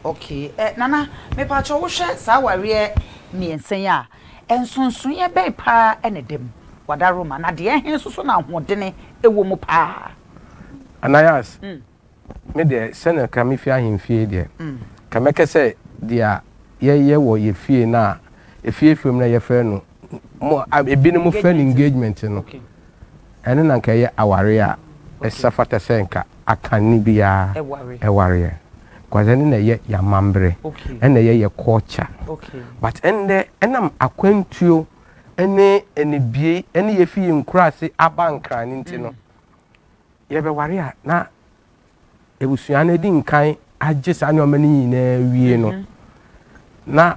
Okay eh Nana mepakyɛw wohwɛ saa awareɛ mmiɛnsa yi a, nsonsonoeɛ bɛn paa na ɛda mu? Wadaroma, na deɛ ɛhe nso so na ahoɔdene wɔ mu paa? Ananias, me deɛ sɛnea ka me fi ahemfie deɛ, ka mɛkɛ sɛ deɛ yɛyɛ wɔ yɛ fie no a, efie fie mu na yɛfrɛ no, mo, ebinom frɛ no engagement no, ɛno na nka ɛyɛ awareɛ a ɛsɛ fata sɛ nka akanni biara ɛwareɛ. Cause ɛno na ɛyɛ yɛn amammerɛ, ɛna ɛyɛ yɛ culture. But ɛndɛ ɛnam akwantuo ne anibue ne yɛfi yɛn nkuraase aba Nkran no nti no, yɛbɛware a na abusua no adi nkan agye saa nneɛma no nyinaa wie no, na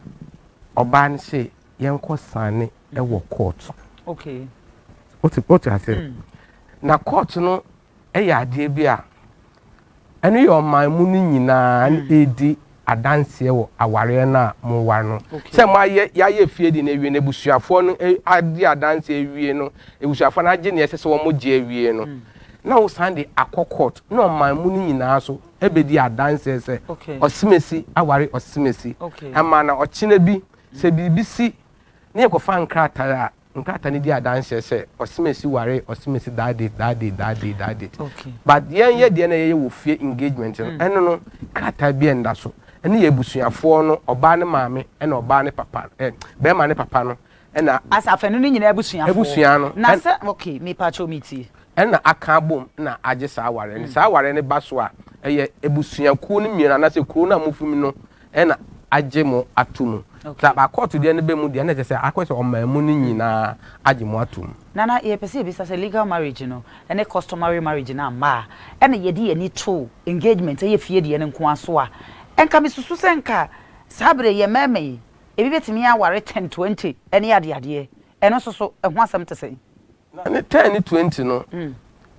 ɔbaa no se yɛnkɔ sane wɔ court. Okay. Wote wote ase? Mm. Na court no yɛ adeɛ bi a ɛno yɛ ɔman mu no nyinaa mm. ɛredi adanseɛ wɔ awareɛ no a moware no. Sɛ moayɛ yɛayɛ fie de no awie no abusuafoɔ no adi adanseɛ awie no abusuafoɔ no agye nea ɛsɛ sɛ wɔn gye awie no mm. na wosan de akɔ court na ɔman mu no nyinaa so ɛbɛdi adanseɛ sɛ ɔsemesi aware ɔsemesi ɛma na ɔkyena bi Sɛ biribi si na yɛkɔfa nkrataa a, nkrataa no di adanseɛ sɛ Ɔsemesi waree Ɔsemesi that date, that date, that date, that date. Okay. But yɛn yɛ deɛ na yɛyɛ wɔ fie engagement no, ɛno no krataa bi nda so. Ɛno yɛ abusuafoɔ no, ɔbaa ne maame ɛna ɔbaa ne papa, ɛ bɛrima ne papa no ɛna. As afanu no nyinaa abusuafoɔ. Abusua no. Na sɛ, okay, mepakyɛw metie. Ɛna aka abom na agye saa awareɛ no. Saa awareɛ no ba so a, ɛyɛ abusuakuo no mmienu anaasɛ kuro no a mofiri mu no na agye mo ato mu. Sɛ akɔɔto deɛ no ba mu deɛ, na ɛkyerɛ sɛ akɔyɛ sɛ ɔman mu no nyinaa agye mo ato mu. Nana, yɛpɛ sɛ yɛbisa sɛ legal marriage no ne customary marriage no amma a, ɛna yɛde yɛn ani to engagement, ɛyɛ fie deɛ no nko ara so a, nka mesusu sɛ nka saa berɛ yi yɛn mmarima yi, ebi bɛtumi aware ten, 20 ne adeadeɛ. Ɛno nso so, ɛho asɛm te sɛn? Na ne ten ne 20 no,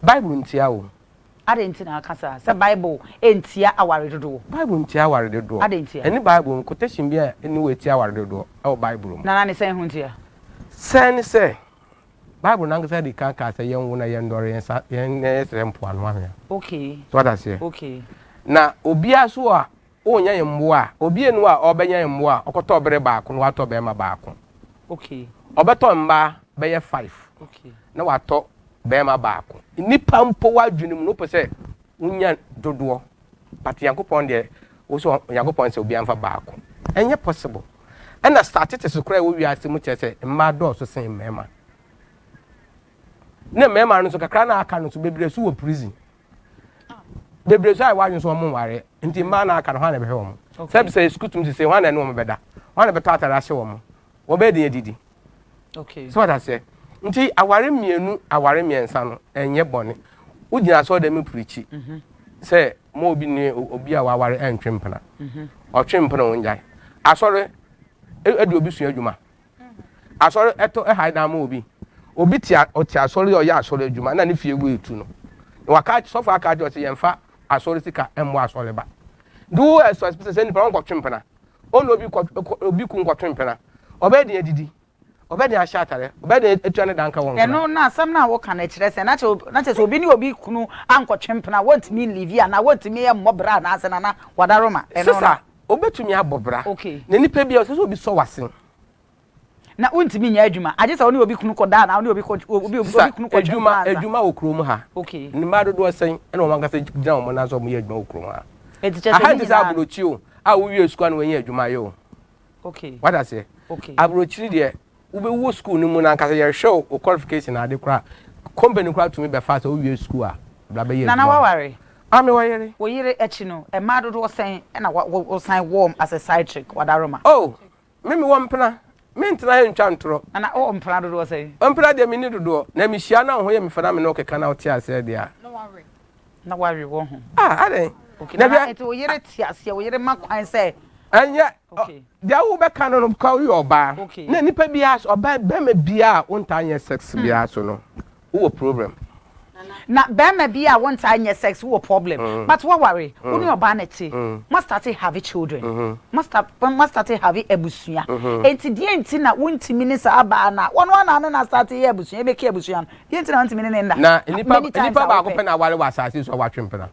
Bible ntia o. Adɛn nti na woka saa? Sɛ Bible ntia aware dodoɔ. Bible ntia aware dodoɔ. Adɛn ntia? Ɛne Bible mu quotation bi a ɛni hɔ ɛtia aware dodoɔ ɛwɔ Bible mu. Nana ne sɛn ho ntia? Sɛn ne sɛ, Bible no ankasa di kan kaa sɛ yɛnwo na yɛndɔre, yɛnsa, yɛn na yɛsrɛ mpoano anwea. Okay. So wate aseɛ? Okay. Na obiara so a ɔnya mmoa a, obi enu a ɔbɛnya mmoa a, ɔkɔtɔ bere baako na watɔ bɛrima baako. Okay. Ɔbɛtɔ mmaa bɛyɛ five. Okay. Na watɔ bɛrima baako. Nnipa mpo w'adwene mu no wopɛ sɛ wonya dodoɔ but Nyankopɔn deɛ wo sɛ Nyankopɔn sɛ obiara mfa baako. Ɛnyɛ possible. Ɛna statistics koraa ɛwɔ wiase mu kyerɛ sɛ mmaa dɔɔso sen mmarima. Ne mmarima no nso kakra na aka no nso bebree so wɔ prison. Bebree so ayɛ w'adwene so wɔn nware nti mmaa na aka no hwan na ɛbɛhwɛ wɔn. Sɛ sɛ sukuu tum sese hwan na ɛne wɔn bɛda hwan na ɛbɛtɔ atare ahyɛ wɔn wɔbɛyɛ den adidi. Okay. So what I say? Nti aware mmienu, aware mmiɛnsa no, ɛnyɛ bɔne. Wogyina asɔre dɛm pirikyi mhm. sɛ mo obi ne obi a waware ɛntwe mpena. Mhm. Ɔtwe mpena ongyae. Asɔre ɛde obi sua adwuma. Asɔre ɛtɔ ɛha dan ma obi. Obi te ɔte asɔre ɔyɛ asɔre adwuma na ne fie gu etu no. Na waka sɔfo aka akyerɛ sɛ yɛmfa asɔre sika ɛmmɔ asɔre ba. Do wo ɛsɔ sɛ nipa wɔnkɔtwe mpena. Ɔne obi kɔ obi kun kɔtwe mpena. Ɔbɛyɛ den adidi. Ɔbɛyɛ den ahyɛ atare. Ɔbɛyɛ den atua ne dan ka wɔ nkran. Ɛno na asɛm no a woka no ɛkyerɛ sɛn? Na kyerɛ na kyerɛ sɛ obi ne obi kunu ankɔtwe mpena wɔntumi nlivi anaa wɔntumi mmɔ bra anaasɛ nana wadaroma ɛno no. Sesa, obetumi abɔ bra. Okay. Na nipa bi a ɔsɛ sɛ obi sɔ w'asen. Na wontumi nyɛ adwuma agye sɛ wo ne obi kunu kɔda anaa wo ne obi kɔ obi obi Sesa, kunu kɔtwe adwuma mpena ansa. adwuma wɔ kurom ha. Okay. Mmaa dodoɔ sɛn na wɔn ankasa gyina wɔn nan so a wɔyɛ adwuma wɔ kurom ha? Enti kyerɛ sɛ Aha ne nte sɛ nyinaa no. aburokyi o, a wowie sukuu a na wɔanya adwuma ayɛ o. Okay. Wate aseɛ? Okay. Aburokyiri deɛ, wobɛwɔ sukuu no mu no ankasa yɛhwɛ wo qualification ade koraa, company koraa tumi bɛfa sɛ wowie sukuu a, bra bɛyɛ Nana adwuma. waware? Ah, mewɔ yere. Wo yere akyi no, mmaa dodoɔ sɛn na wa wo wosan wɔm as a side chick, Wadaroma? Oh, me mewɔ mpena. Mentena ha ntwa ntorɔ. Nana wowɔ mpena dodoɔ sɛn? Mpena deɛ menni dodoɔ. Na mehyia na wo ho yɛ me fɛ na me ne wo keka na wote aseɛ deɛ a. Na wawe wɔ ho. Ah, adɛn? Okay, Na Nana, hwɛ. nti wo yere te aseɛ, wo yere ma kwan sɛ. Ɛnyɛ, Okay. deɛ wobɛka no no, ka woyɛ ɔbaa. Okay. Na nipa biara so, ɔbaa, bɛrima biara a wontaa nyɛ sex biara so no, wowɔ problem. Na bɛrima bi a wontaa nyɛ sex wowɔ problem. But woaware, wo ne ɔbaa no te, mo starte have children, mo start, mo starte have abusua. Enti deɛ nti na wontumi ne saa baa no a, ɔno ara na ne no astarte yɛ abusua, make abusua no, Deɛ nti na wontumi ne ne nna Na nnipa many times nnipa a baako wopɛ. pɛ na aware wɔ asase so a watwe mpena.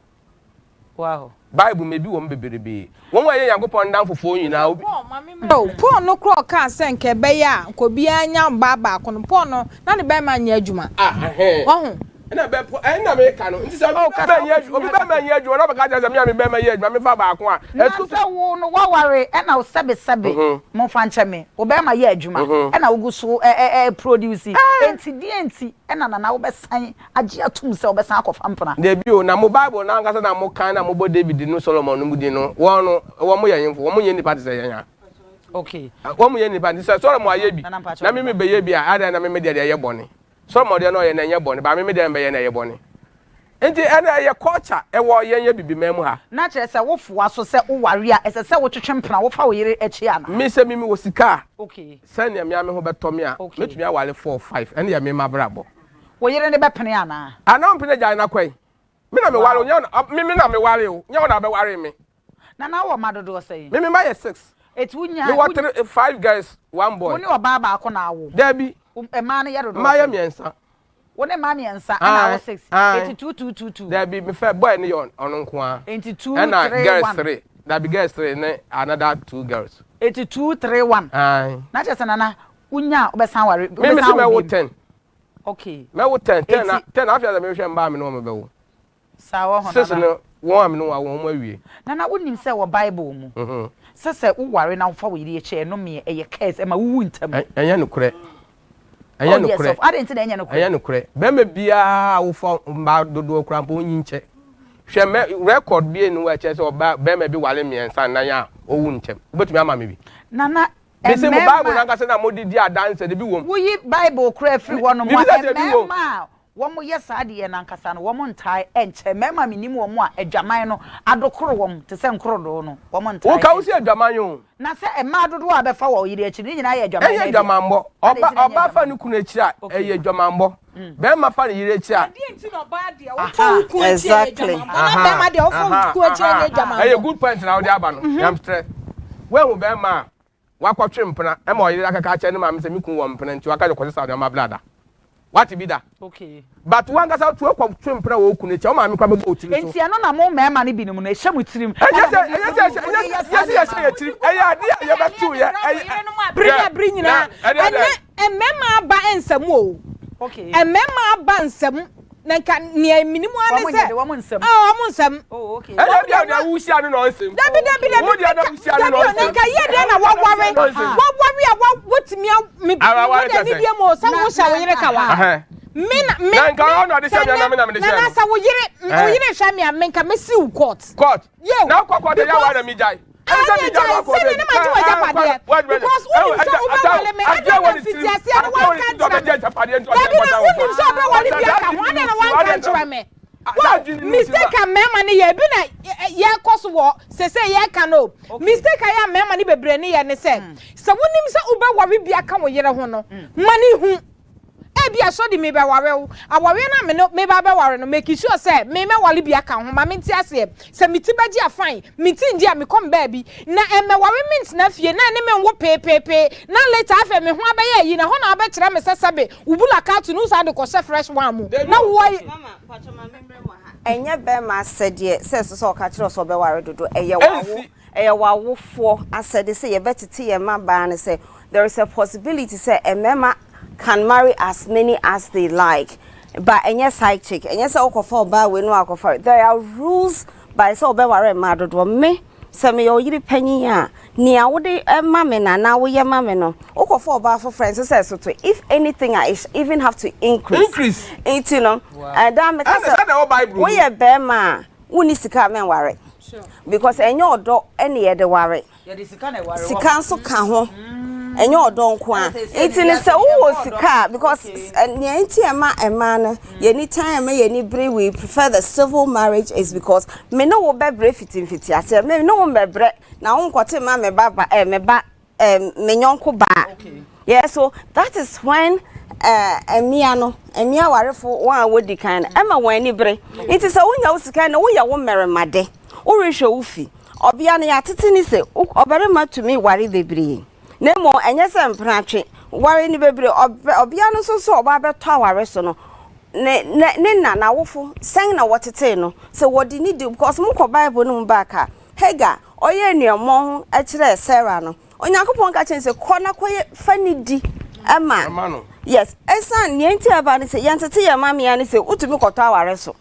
Wow. Bible mu ebi wɔ mu beberebee. Wɔn a wɔyɛ Nyankopɔn nnamfofoɔ nyinaa, obi. Paul, ma me mmerɛ o. Paul no koraa ɔkaa sɛ nka ɛbɛyɛ a nka obiara nya ɔbaa baako no, Paul no, na ne bɛrima nyɛ adwuma. Ah, ɛhɛn. Wahu? Ɛna bɛ, Paul, ɛna meka no. Nti sɛ obi Oh, kasa bɛrima nyɛ adwuma, obi wobɛtumi bɛrima akasa. nyɛ adwuma na ɔbɛka kyerɛ sɛ me a me bɛrima yɛ adwuma, memfa baako a, Na ɛso sɛ wo no woaware ɛna wo sɛbesɛbe, momfa nkyɛ me, wo bɛrima yɛ adwuma ɛna wogu so ɛ ɛ produce, enti deɛn nti ɛna Nana wobɛsan agye atom sɛ wobɛsan akɔfa mpena? Dabi o, na mo Bible no ankasa na mokan na mobɔ David ne Solomon no din no, wɔn no, wɔn yɛ hemfo? Wɔn nyɛ nnipa te sɛ yɛn a? Okay. Wɔn yɛ nnipa nti sɛ Solomon ayɛ bi Nana mpakyɛ na me meba. mebɛyɛ bi a, adɛn na me me deɛ deɛ ɛyɛ bɔne? Solomon deɛ na ɔyɛ no ɛnyɛ bɔne, but me me deɛ mebɛyɛ no ɛyɛ bɔne. Nti ɛno ɛyɛ culture ɛwɔ yɛn Abibiman mu ha. Na kyerɛ sɛ wofoa so sɛ woware a, ɛsɛ sɛ wotwetwe mpena, wofa wo yere akyi anaa? Me sɛ me mewɔ sika a, Okay. sɛnea me ara me ho bɛtɔ me a, Okay. mɛtumi aware four, five, ɛno yɛ me m'abrabɔ. Wo yere no bɛpene anaa? Anaa ɔmpene gyae no akɔ yi. Me na meware wo, Wow. nyɛ wo na, me me na meware wo, nyɛ wo na wobɛware me. Nana wowɔ mma dodoɔ sɛn? Me me mma yɛ six. Eti wonya, Mewɔ wo, three, five girls, one wo boy. ne ɔbaa baako na awo? Dabi. Wo, mmaa no yɛ dodoɔ Mmaa yɛ sɛn? mmiɛnsa. Wo ne mmaa mmiɛnsa ɛna awo Ae, six. ae. Eti two, two, two, two. Dabi, me fɛ boy no yɛ ɔno nko ara. Enti two, Ɛna three, girls one. three. Dabi, girls three ne another two girls. Eti two, three, one. Ae. Na kyerɛ sɛ Nana, wonya a wobɛsan aware, Me, mese wobɛsan awo mɛwo biom? ten. Okay. Mɛwo ten, ten na, Eti. ten na afei na mehwɛ mmaa a me ne wɔn bɛwo. Saa wɔ hɔ, Six Nana. no, wɔn a me ne wɔn awo, wɔn awie. Nana, wonim sɛ wɔ Bible mu, sɛ sɛ woware na wofa wo yere akyi a, ɛnomeɛ, ɛyɛ curse, ɛma wowu ntɛm. Ɛnyɛ nokorɛ. Ɛnyɛ Oh yes, nokorɛ. of, adɛn nti na ɛnyɛ nokorɛ? Ɛnyɛ nokorɛ. Bɛrima biara a wofa mmaa dodoɔ koraa mpo, wonyi nkyɛ. Hwɛ mɛ, record bi nni hɔ a ɛkyerɛ sɛ ɔbaa, bɛrima bi ware mmiɛnsa, nnan a ɔwu ntɛm. Wobɛtumi ama me bi? Nana, Mese mo Bible no mmarima. ankasa na mode di adanse no, ebi wom. Woyi Bible koraa firi hɔnom a, Mebisa sɛ ebi wom? mmarima a wɔyɛ saa adeyɛ no ankasa no, wɔntaa nkyɛ. Mmarima a menim wɔn a adwaman no adokoro wɔn te sɛ nkorodoo no, wɔntaa Woka wo nkyɛ. se adwaman o. Na sɛ mmaa dodoɔ a bɛfa wɔ ɔyere akyi no, ne nyinaa yɛ adwaman Ɛnyɛ no bi a? adwamanbɔ. Adɛn Ɔba nti na ɛnyɛ ɔbaa fa adwaman? ne kunu akyi a, Okay. ɛyɛ adwamanbɔ. Bɛrima fa ne yere akyi a. Ɛdeɛn nti na ɔbaa deɛ wofa wo Aha. kunu akyi a ɛyɛ Exactly. adwamanbɔ na bɛrima Aha, deɛ wofa wo aha, kunu akyi a ɛnyɛ aha. Ɛyɛ adwamanbɔ? good point na wode aba no. Nyamtrɛ. Woahu bɛrima a wakɔtwe mpena ma ɔyere akaka akyerɛ ne maame sɛ me kunu wɔ mpena nti waka sɛ kɔsesa nneɛma bra da. Wate bi da? Okay. But wankasa wotu akɔ twe mpena wɔ wo kunu akyi a, wo maame koraa bɛbɔ wo tiri so. Nti ɛno na mo mmarima no binom no ɛhyɛ mo tirim Ɛnyɛ ɛna sɛ mode ɛnyɛ sɛ ɛhyɛ mode ɛnyɛ yɛ sɛ saa yɛse yɛhyɛ nneɛma yɛn no. tirim. Ɛyɛ adeɛ a yɛbɛto yɛ ɛyɛ Bere ne hwɛ abere na nyinaa ɛdeɛ ɛnɛ dɛ. mmarima aba nsam o. Okay. Mmarima aba nsam na nka nea menim ara ne Wɔn sɛ nyɛ de wɔn nsam. ah wɔn nsam. Oh okay. Ɛnyɛ Wɔn bi a deɛ deɛ na wohyia no na ɔnsam. dabi Oh dabi okay. dabi Wo deɛ na nka wohyia no na dabi o na ɔnsam. nka yie deɛ na waware Na ɔnsam. waware a wa wotumi a me Awaware wo deɛ kyɛ ne sɛ. deɛ mu o sɛ Na wohyɛ wo na yere kawa. aha. Ɛhɛn. Me na me Na nka me ɔno na ɔde sɛ hyɛ me nɛ anaa me na mede na hyɛ na no. sɛ wo yere wo Ɛhɛn. yere hwɛ me a me nka mesi wo court. Court. Yew Na wokɔ court ɛyɛ because aware na megyae. Ɛne sɛ ɛne megyae gyae wakɔ sɛdeɛ baabi. ne magye w'agyapadeɛ because wonim sɛ wobɛwale me adɛn na mfitiaseɛ no woanka nkyerɛ me dabi na wonim sɛ wobɛwale bi aka ho adɛn na woanka nkyerɛ me Wow, mistake a mmarima no yɛ ebi na yɛkɔ so wɔ sese yɛka no mistake a yɛ a mmarima no bebree no yɛ ne sɛ sɛ wonim sɛ wobɛware bi aka wo yere ho no ma ne hu Ebia sɔdi mebɛware wo, awareɛ no a me ne meba abɛware no, make sure sɛ me mɛware bi aka ho, ma mente aseɛ. Sɛ me ti bɛgye a fine, me ti ngye a mekɔ me baabi. Na ɛmmɛware me ntena fie na ɛne me nwo peepeepee na later afei me ho abɛyɛ ayi na hɔ na wabɛkyerɛ me sɛ sɛbe wo bula carton wo san de kɔhyɛ fresh one mu na wo ayi. Mama, mpakyɛ ma me mmerɛ mu ha. Ɛnyɛ bɛrima asɛdeɛ sɛ ɛsɛ sɛ ɔka kyerɛ wo sɛ ɔbɛware dodo, ɛyɛ w'awo Ɛyɛ w'awofoɔ asɛde sɛ yɛbɛtete yɛn mmabaa no sɛ there is a possibility sɛ mmarima can marry as many as they like but ɛnyɛ side chick, ɛnyɛ sɛ wokɔfa ɔbaa wei na wakɔfa there are rules by sɛ wobɛware mmaa dodoɔ. Me sɛ meyɛ ɔyere panyin a nea wode ma me no anaa woyɛ ma me no wokɔfa ɔbaa foforɔ a ɛnsɛ sɛ ɛsoto if anything a it even have to increase. Increase. Nti no ɛda meka Ɛna sɛ sɛ na ɛwɔ Bible mu. woyɛ barima a Wonni sika a mɛnware because ɛnyɛ ɔdɔ ne yɛde ware. Sika nso ka ho. Ɛnyɛ ɔdɔ nko a. Nti no sɛ wowɔ sika a because nea nti ɛma mmaa no yɛni tan ɛma yɛni bere we prefer the civil marriage is because me ne wo bɛbrɛ fitimfiti aseɛ me ne wo mbɛbrɛ na wo nkɔte ma me ba ba eh, me ba eh, me nyɔnko baa. Yeah, so that is when eh, mmea no, mmea awarefo wɔn a wodi kan no, ɛma wɔn ani bere. Nti sɛ wonya wo sika na woyɛ wo mmarimade, worehwɛ wo fi. Ɔbea no yɛatete ne sɛ ɔbarima tumi ware bebree. Na mmom ɛnyɛ sɛ mpenatwe, ware no bebree. Ɔbea no nso sɛ ɔba abɛtɔ aware so no, Ne ne ne na n'awofo sɛn na wɔtetee no sɛ wɔde nidi because mokɔ Bible no mu back a Hagar ɔyɛɛ nuammɔho kyerɛɛ Sarah no Onyankopɔn ka kyerɛ no sɛ kɔ na kɔyɛ fa nidi ma Ɛma no. Yes ɛsan nea nti a ɛba ne sɛ yɛntete yɛn mma mmea ne sɛ wotumi kɔtɔ aware so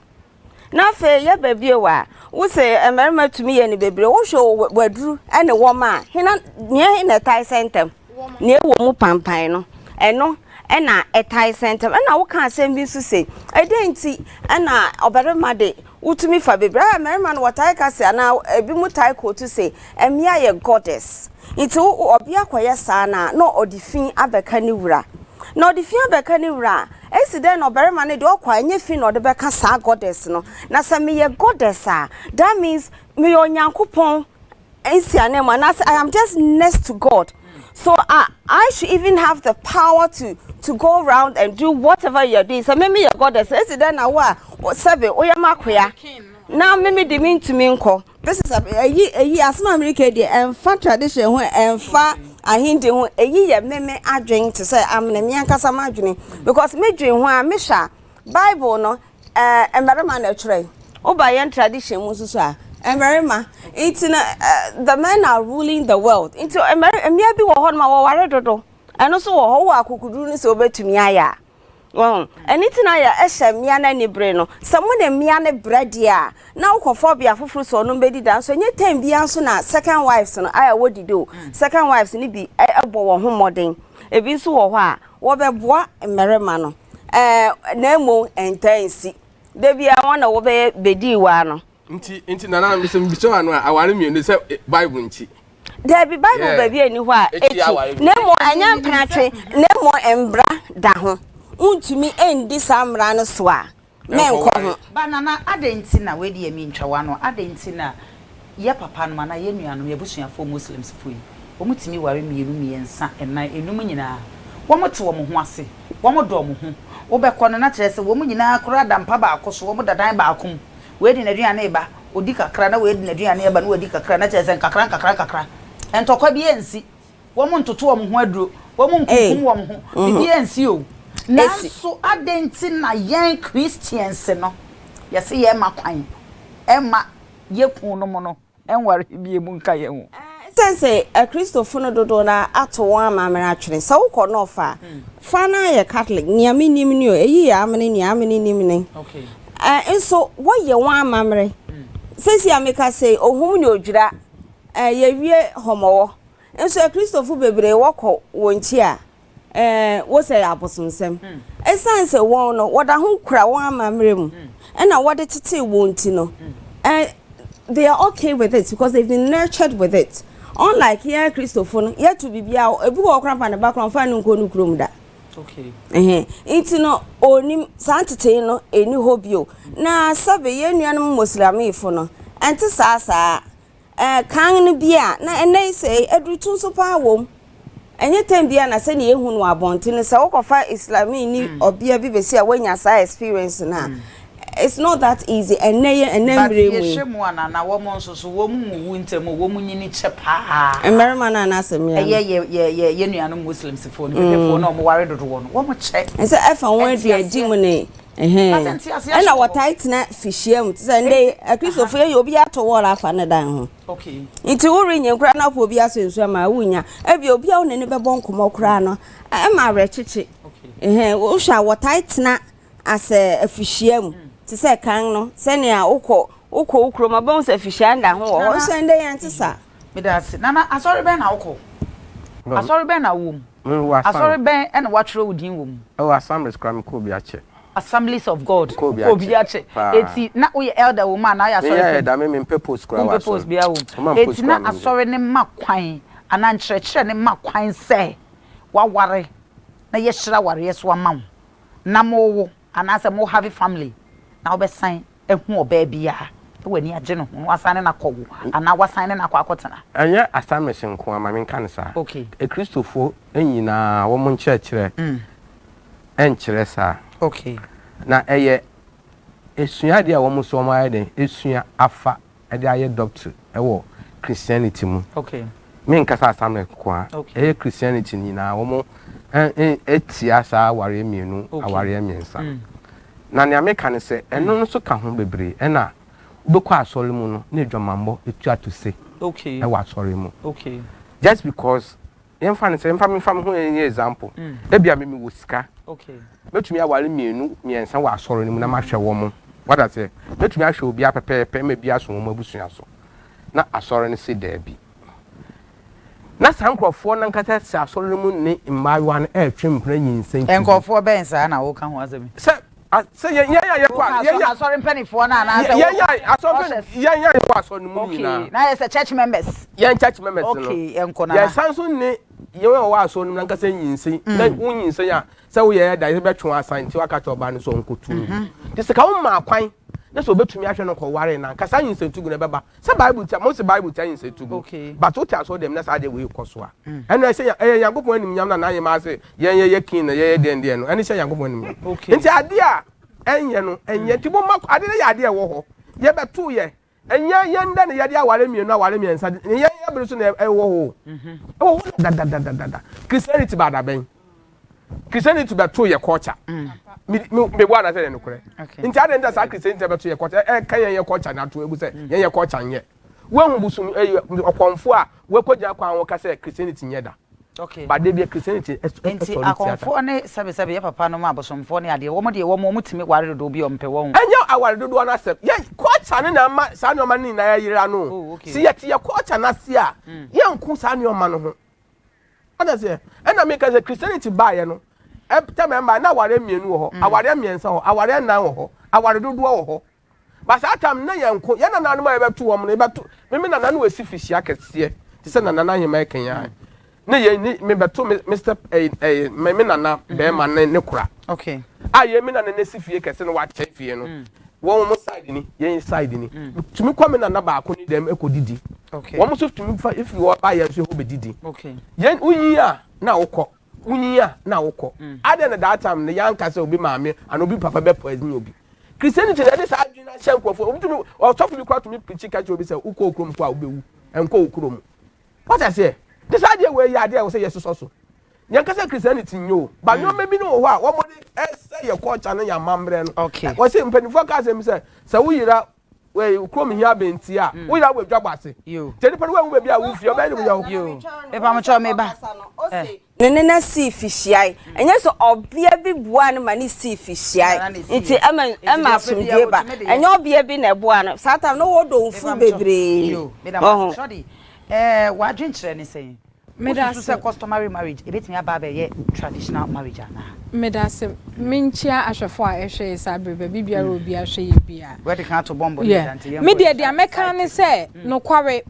Na afei yɛba bio a, wose mmarima tumi yɛ no bebree. Wohwɛ waduru ne wɔma a, hena nea he na ɛtae sɛ ntɛm? Nea ɛwɔ mu pampan no, ɛno na ɛtae sɛ ntɛm. Ɛna woka asɛm bi nso se, ɛdɛn nti na ɔbarima de wotumi fa bebree? A mmarima no wɔtae ka se anaa ebinom tae kootu se mmea yɛ goddess. Nti wo ɔbea kɔyɛ saa no a, na ɔde fi abɛka ne wura. Na ɔde fi abɛka ne wura a, esi dɛn na ɔbarima no deɛ ɔkɔ a, ɛnyɛ fi na ɔde bɛka saa goddess no. Na sɛ meyɛ goddess a, that means meyɛ Onyankopɔn nsiananmu anaasɛ I am just next to God. So I, I should even have the power to to go round and do whatever you are doing. Sɛ me meyɛ goddess, esi dɛn na wo a sɛbe woyɛ m'akoya na me me de mentumi nkɔ. This is a eyi eyi asɛm a mereka yi deɛ ɛnfa tradition ho ɛnfa ahendi ho eyi yɛ me me adwene te sɛ amene me ankasa m'adwene because me dwen ho a mehwɛ a bible no ɛɛ mmarima na ɛtwerɛ woba yɛn tradition mu nso so a mmarima nti no ɛɛ the men are ruling the world nti mmarima mmea bi wɔ hɔ nom a wɔware dodo ɛno nso wɔ hɔ wowɔ akokoduru no sɛ wobɛtumi ayɛ a. Wahu? Ɛno nti na yɛ hyɛ mmea no anibere no. Sɛ mo ne mmea no brɛ deɛ a, na wokɔfa ɔbea foforo sɛ ɔno mbɛdi da. Nso ɛnyɛ time biara nso na second wives no ayɛ wɔdidi o. Second wives no bi bɔ wɔn ho mmɔden. Ebi nso wɔ hɔ a, wɔbɛboa mmarima no. Ɛɛ, na mmom ɛntaa nsi. Da biara wɔn na wɔbɛyɛ bɛdii waa no. Nti, nti nana mesɛ mebisa wo ano a, aware mmienu sɛ Bible nkyi? Dabi, Bible baabi a ɛni hɔ a ɛkyi, na mmom ɛnyɛ mpenatwe, na mmom mmara da ho. Wontumi ndi saa mmara no so a, mɛnkɔ ho. Ba Nana, adɛn nti na, wei deɛ mentwa w'ano, adɛn nti na yɛ papa nom anaa yɛ nuanom, yɛ abusuafoɔ Muslims foɔ yi, wɔn tumi ware mmienu, mmiɛnsa, nnan, nnum nyinaa, wɔn te wɔn ho ase, wɔn dɔ wɔn ho, wobɛkɔ no na kyerɛ sɛ wɔn nyinaa koraa da mpa baako so, wɔn da dan baako mu, Wei de n'aduane reba, ɔdi kakra, na wei de n'aduane reba, na wadi kakra, na kyerɛ sɛ nkakra nkakra nkakra. Ntɔkwa biara nsi. Wɔntoto wɔn ho aduro, wɔnkunkum wɔn ho, biribiara nsi o. Nanso adɛn nti na yɛn Christians no, yɛse yɛmma kwan mma yɛn kununom no nware bio mu nka yɛn ho. Esiane sɛ Akristofo no dodow no ara ato wɔn amammerɛ atwene, sɛ wokɔ North a, fa no ara yɛ Catholic, nea minnim ni o, eyi yɛ amene, nea amene nim ni. Nso wɔyɛ wɔn amammerɛ. Seesei a meka sei, ohum ne odwira, yɛawie hɔmɔwɔ. Nso Akristofo bebree wɔkɔ wɔn nkyi a, Ɛɛ, wosɛ yɛ abosonsɛm. Esiane sɛ wɔn no, wɔda ho kura wɔn amammerɛ mu, ɛna wɔde tetee wɔn nti no, ɛɛ, they are okay with it because they've been nurtured with it. Unlike yɛn Kristofo no, yɛto biribiara, ebi wɔ hɔ koraa mpa ne ba koraa, ɔmfa no nkɔ ne kurom da. Okay. Ɛhɛn, nti no, onim, saa ntetee no, ɛnni hɔ bio. Na sɛbe yɛn nuanom Moslemifo no, ɛnte saa saa. Ɛɛ, kan no bi a, na ɛnnɛ yi sɛɛ, adurutu nso paa wom. Ɛnyɛ tɛm biara na sɛnea yehu no wɔ abɔnten no, sɛ wokɔfa Islamini ɔbea bi besi a woanya saa experience no a, it's not that easy ɛnnɛ yi, ɛnnɛ But mmerɛ mu yi. yɛhwɛ mu a, Nana, wɔn nso so, wɔn nwuwu ntɛm o, wɔn nyini kyɛ paa. Mmarima no anaasɛ mmea no? Ɛyɛ yɛ, yɛ, yɛ, yɛn nuanom Muslimsfoɔ no, Bebefoɔ no a wɔware dodoɔ no, wɔn kyɛ. Ɛsɛ ɛfa wɔn aduan di mu ne Ɛhɛn. Ɛna wɔtae tena fihyia mu te sɛ ndɛ yi Akristofo yɛyɛ obi ato wɔɔl afa ne dan ho. Nti worenyin koraa na wopɛ obi asɔ nsu ama a wunnya. Ebia obi a wo ne no bɛbɔ nkɔmmɔ koraa no ɛma awerɛkyekye. Ɛhɛn, wohwɛ a wɔtae tena asɛ afihyia mu te sɛ kan no sɛnea wokɔ wokɔ wo kurom a wobɛhu sɛ afihyia nda ho wɔ hɔ. Nso ɛndɛ yɛnte saa. Meda ase. Nana, asɔre bɛn na wokɔ? Asɔre bɛn na wowɔ mu? Asɔre bɛn na wɔatwerɛ wo din wɔ mu? Oh, Assemblies koraa mekɔɔ bi akyɛ. Assemblies of God, wokɔɔ bi akyɛ. Eti na woyɛ elder wɔ mu anaa woyɛ asɔre panyin? Menyɛ elder, me mempɛ post koraa wɔ asɔre. Wompɛ post biara wɔ mu. Eti na asɔre no ma kwan anaa nkyerɛkyerɛ no ma kwan sɛ woaware na yɛahyira awareɛ so ama wo na mowo anaasɛ mo have family na wobɛsan ahu ɔbaa bi a na w'ani agye ne ho na wasan ne no akɔwo anaa wasan ne no akɔ akɔtena. Ɛnyɛ Assemblies nko ara, ma menka no saa. Okay. Akristofoɔ nyinaa wɔn nkyerɛkyerɛ nkyerɛ saa. Okay. Na ɛyɛ asuadeɛ a wɔn nso wɔn ayɛ dɛn asua afa de ayɛ doctrine wɔ Christianity mu. Okay. Me nkasa Assemblies nko ara. Okay. Ɛyɛ Christianity nyinaa wɔn tia saa awareɛ mmienu, awareɛ mmiɛnsa. Na nea meka ne sɛ, ɛno nso ka ho bebree. Ɛna wobɛkɔ asɔre mu no, na adwamammɔ etu ato se ɛwɔ asɔre mu. Just because yɛmfa no sɛ yɛmfa memfa me ho nyɛ example. Ebia me mewɔ sika. Mɛtumi aware mmienu mmiɛnsa wɔ asɔre no mu na mahwɛ wɔn. Wate aseɛ? Mɛtumi ahwɛ obiara pɛpɛɛpɛ ma ebi aso wɔn abusua so. Na asɔre no se daabi. Na saa nkurɔfoɔ no ankasa hyɛ asɔre no mu ne mmaayewa no retwe mpena nyinsɛn to gu. Nkurɔfoɔ bɛn saa na woreka ho asɛm yi? Sɛ, sɛ yɛn, yɛn a yɛkɔ a, yɛn a. Asɔre mpanimfoɔ no anaasɛ wo. Yɛn a, asɔre mpanimfoɔ, yɛn a yɛwɔ asɔre no mu nyinaa. Okay, na ayɛ sɛ church members. Yɛn church members no. Okay, yɛnkɔ nana. Yɛsan nso ne yɛn a wɔwɔ asɔre no mu ankasa nyinsɛn. Na wo nyinsɛn a, sɛ woyɛ ɛda yɛbɛtwe wo asan nti waka kyerɛ ɔbaa no sɛ ɔnkɔtu ngu. Nti sɛ ka womaa kwan na sɛ ɔbɛtumi ahwɛ no kɔware no a, nka saa nyinsɛntugu no ɛbɛba. Sɛ bible tia mose bible tia nyinsɛntugu okay. But wote asɔre dɛm na saa adeɛ wei kɔ so a mm. ɛno ɛhyɛ ɛyɛ Nyankopɔn animuonyam na n'ayɛ maa sɛ yɛn yɛyɛ king na yɛyɛ deɛn deɛn no ɛno hyɛ Nyankopɔn animuonyam okay. Nti adeɛ a ɛnyɛ no ɛnyɛ nti mo ma adeɛ no yɛ adeɛ ɛwɔ hɔ yɛbɛto yɛ ɛnyɛ yɛn dɛ na yɛde aware mmienu aware mmiɛnsa yɛn yɛ bere so na ɛwɔ hɔ ɛwɔ hɔ dadadadada Christianity ba adabɛn Christianity bɛto yɛ culture. Me me me bu anasɛ yɛ nokorɛ. Nti adɛn nti saa Christianity bɛto yɛ culture ɛka yɛn yɛ culture na ato egu sɛ mm. yɛn yɛ culture nyɛ. Woahu bosom ɛyɛ ɔkɔmfo a wakɔgyina kwan ho ka sɛ Christianity nyɛ da. Okay. But de bia Christianity ɛsɔre Nti tia akɔmfoɔ ne sɛbesɛbe yɛ papa nom abosomfoɔ ne adeɛ wɔn deɛ wɔn wɔn tumi ware dodoɔ bi a wɔn pɛ wɔn. Ɛnyɛ aware dodoɔ no asɛm. Yɛ culture no na ama saa nneɛma no nyinaa ayera no. Oh, okay. Sɛ yɛte yɛ culture no ase a, mm. yɛnko saa nneɛma no ho. Wate aseɛ? Ɛna meka sɛ Christianity baeɛ no, tɛm ɛmbaeɛ na awareɛ mmienu wɔ hɔ, mm. awareɛ mmiɛnsa wɔ hɔ, awareɛ nnan wɔ hɔ, aware dodoɔ wɔ hɔ. Ba saa tam na yɛn nko, yɛn nananom a yɛbɛto wɔn no, yɛbɛto, me me nana no wɔasi fihyia kɛseɛ, te sɛ nana no ahema ɛkɛn mm. Ne yɛn ni mebɛto me me step ɛyɛ ɛyɛ me me nana mm-hmm. bɛrima ne ne kora. Okay. A yɛn me nana ne si fie kɛse no wakyɛ fie no. Mm. Wɔn wɔn side ni, yɛn side ni. Mm. Tumi kɔ me nana baako ne dɛm ɛkɔ didi. Wɔn nso tumi fa efiri hɔ ba yɛn nso hɔ bɛdidi. Yɛn wonyin a na wokɔ, wonyin a na wokɔ. Mm. Adɛn na that time no yɛanka sɛ obi maame anaa obi papa bɛ poison obi. Christianity na ɛde saa adwene no ahyɛ nkurɔfoɔ. Obi tumi ɔsɔfo bi koraa tumi pirikyi ka kyerɛ obi sɛ wokɔ okurom kɔ a wobɛwu, ɛnkɔ wo kurom. Wate aseɛ? Nti saa adeɛ wei yɛ adeɛ a ɛwɔ sɛ yɛsosɔ so. Yɛnka sɛ Christianity nyɛ o, but mm. nneɛma bi no wɔ hɔ a wɔde ɛsɛ yɛ culture ne yɛn amammerɛ no. Okay. Wɔsi mpanimfoɔ ka asɛm sɛ sɛ woyera kurom hia bɛnti a mm. woyera wɔ adwa bɔ ase. Nti nipa no wahu baabi a wofie ɔbɛyɛ ne wo yɛ wo. Mepamokyɛw meba. Eh. Ne ne na sii fi hyiae. Ɛnyɛ sɛ ɔbea bi boaa no ma ne sii fi hyiae nti ɛma ɛma asomdwoe ba. Ɛnyɛ ɔbea bi na ɛboaa no. Saa tam no wɔdɔ mfuw bebree. Ɔho. Ɛɛ w'adwenkyerɛ ne sɛn? Wosusu sɛ customary marriage ebetumi aba abɛyɛ traditional marriage anaa? Medase. Menkyia ahwɛfo a ɛhwɛ yɛ saa bere baabi biara a obi ahwɛ yɛ biara. Wadi kan ato bɔmbo no Yeah. dada nti yɛnkɔ Me deɛ yɛn deɛ mɛka side ne tip. sɛ nokware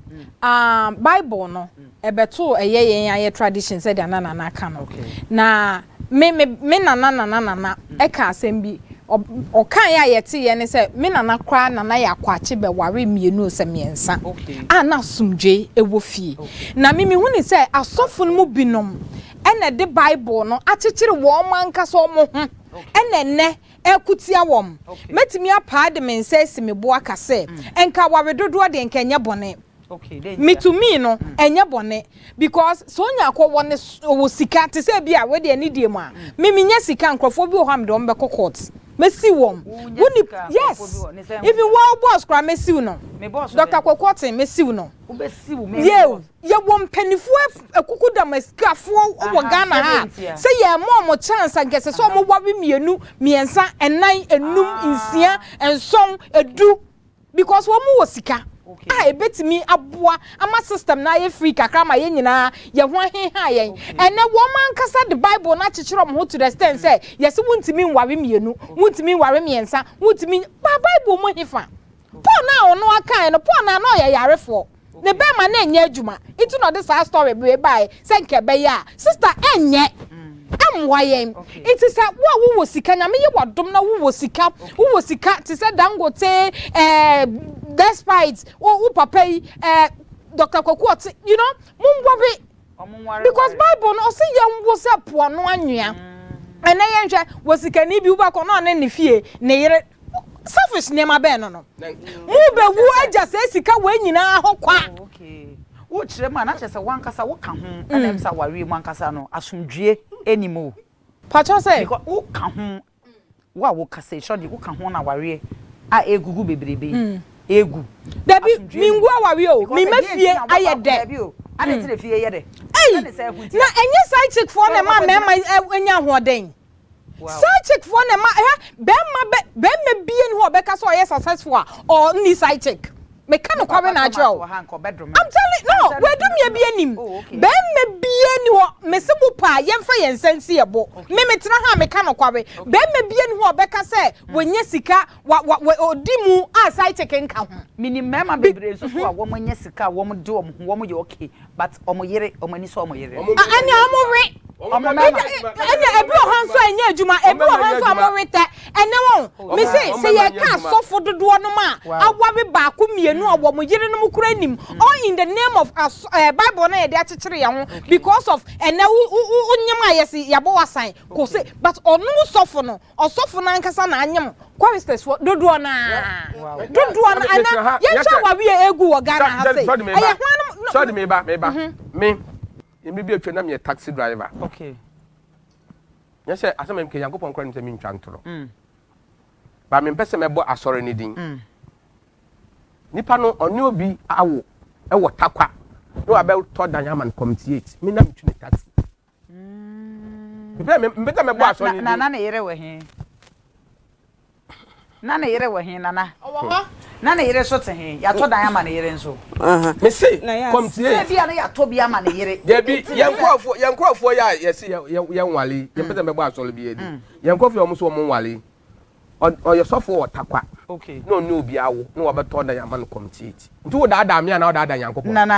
ah Bible no ɛbɛtoo ɛyɛ yɛn ayɛ tradition sɛdeɛ na Nana ka no. Na me me me nana nana nana ɛka asɛm bi ɔ ɔkaeɛ a yɛteeɛ ne sɛ me nana koraa nana yɛ akwakye bɛware mmienu sɛ mmiɛnsa a na asomdwoe wɔ fie. Na me mehu ne sɛ asɔfo no mu binom ɛna ɛde Bible no akyekyere wɔn ankasa wɔn ho ɛna ɛnnɛ ɛko tia wɔn. Mɛtumi apaa de me nsa asi me bo aka sɛ nka aware dodoɔ deɛ nka ɛnyɛ bɔne. Me to me no ɛnyɛ bɔne because sɛ onya akɔ wɔ ne ɔwɔ sika te sɛ bi a wei deɛ ne deɛ mu a me menya sika nkurɔfoɔ bi wɔ hɔ a mede wɔn bɛkɔ court mɛsiw wɔn wo ni yes even wɔn boss koraa mɛsiw no Doctor Kwaku Ɔten mɛsiw no yeo yɛwɔ mpanimfoɔ akukudam asikafoɔ wɔ Ghana ha sɛ yɛn mɔ wɔn chance a nkɛsɛ sɛ wɔn ware mmienu mmiɛnsa ɛnan enum nsia nson edu. Because wɔn wɔ sika a ebetumi aboa ama system no ayɛ free kakra ama yɛn nyinaa yɛn ho aheha yɛn. Ɛnnɛ wɔn ankasa de Bible no akyekyere wɔn ho to the extent sɛ yɛse wontumi nware mmienu, wontumi nware mmiɛnsa, wontumi ba Bible mu hefa? Paul no a ɔno akaeɛ no, Paul no a na ɔyɛ yarefoɔ. Ne bɛɛma no ɛnyɛ adwuma nti na ɔde saa story wei baeɛ sɛ nka ɛbɛyɛ a sister ɛnyɛ ɛmmoa yɛn nti sɛ wo a wowɔ sika nyame yɛ wadom na wowɔ sika wowɔ sika te sɛ Dangote ɛɛ despite wo wo papa yi ɛɛ Dr. Kwaku ɔte you know monware because bible no ɔse yɛn wo sɛ poano anwea ɛnɛ yɛnhwɛ wɔ sikani bi wobɛkɔ na ɔne ne fie ne yere Selfish nneɛma bɛn no no? Mo bɛ wu agya saa sika wei nyinaa hɔ kwa. Oh, okay. Wo kyerɛ mu a na kyerɛ sɛ wankasa wo ka ho ɛna ɛm sɛ awareɛ mu ankasa no asomdwie ɛni mu. Pakyɛw sɛ. Because wo ka ho. Wo a wokasa yi, sure deɛ woka ho na awareɛ a ɛregugu bebrebe yi, ɛregu. Dabi, Asomdwoeɛ nni mengu mu. awareɛ o, Because mema ɛdeɛn nti fie na ayɛ wobɛkɔ dɛ. Dabi o, adɛn nti na fie yɛ dɛ? Ei, Sɛ ne sɛ ɛho nti na a. ɛnyɛ side chick foɔ na Sɛ ɛma wobɛkɔ gyina. mmarima nya ahoɔden. Wow. Side chick foɔ na ɛma, hwɛ, bɛrima bɛ, bɛrima bie ni hɔ a ɔbɛka sɛ ɔyɛ successful a, ɔnni side chick. Meka Me nokware papa na Thomas akyerɛ wo. wɔ ha nka ɔbɛdome. I'm telling no, Sɛ wadumia bi anim. Oh, okay. Bɛrima bie ni hɔ, mese mo paa, yɛmfa yɛn nsa nsi yɛ bo. Okay. Me metena ha a meka nokware. Bɛrima bie ni hɔ a ɔbɛka sɛ wanya sika, wa wa wa ɔdi mu a side chick nka ho. Menim mmarima Bi bebree nso so a wɔn anya sika a wɔn de wɔn ho wɔn yɛ okay but wɔn yere wɔn ani sɔ wɔn yere no. A ɛnea wɔn we. Wɔn mmarima. Ɛnea ebi wɔ hɔ nso a ɛnyɛ adwuma, ebi wɔ hɔ nso a wɔn we tɛ. Ɛnɛ wɔn, me se sɛ yɛka asɔfo dodoɔ nom a aware baako mmienu a wɔn yerenom kura nim, all in the name of as ɛɛ Bible no a yɛde akyekyere yɛn ho because of ɛnɛ wo wo wo nyem a yɛse yɛabɔ w'asan kɔ se but ɔno sɔfo no Ɔsɔfo no ankasa na anyem choristers foɔ dodoɔ no ara dodoɔ no ana yɛnhwɛ awareɛ a ɛregu wɔ Ghana ha sei ɛyɛ hwan nom. Sɔde meba meba me mmere bi atwa na meyɛ taxi driver. Okay. Nyɛ sɛ asɛm a meka Nyankopɔn koraa nim sɛ mentwa ntorɔ. Ba mempɛ sɛ mɛbɔ asɔre no din. Nipa no ɔne obi awo ɛwɔ Takwa na wabɛtɔ dan ama no committee me na metwi ne taxi. Mpɛ sɛ mɛbɔ asɔre no din. Na ne yere wɔ he? Na ne yere wɔ he, Nana? Ɔwɔ hɔ. Na ne yere nso te he? Yɛatɔ dan ama ne yere nso. Mese, kɔmtie. Sɛ ebia na yɛatɔ bi ama ne yere. Dabi, yɛn nkurɔfoɔ, yɛn nkurɔfoɔ yɛ a yɛse yɛ yɛnwale yi, yɛmpɛ sɛ mɛbɔ asɔre biara din. Yɛn nkurɔfoɔ yɛ wɔn nso wɔn nwale yi, ɔyɛ sɔfoɔ wɔ Tarkwa, na ɔne obi awo, na wabɛtɔ dan ama no kɔmtie. Nti wodaadaa me anaa wodaadaa Nyankopɔn? Nana.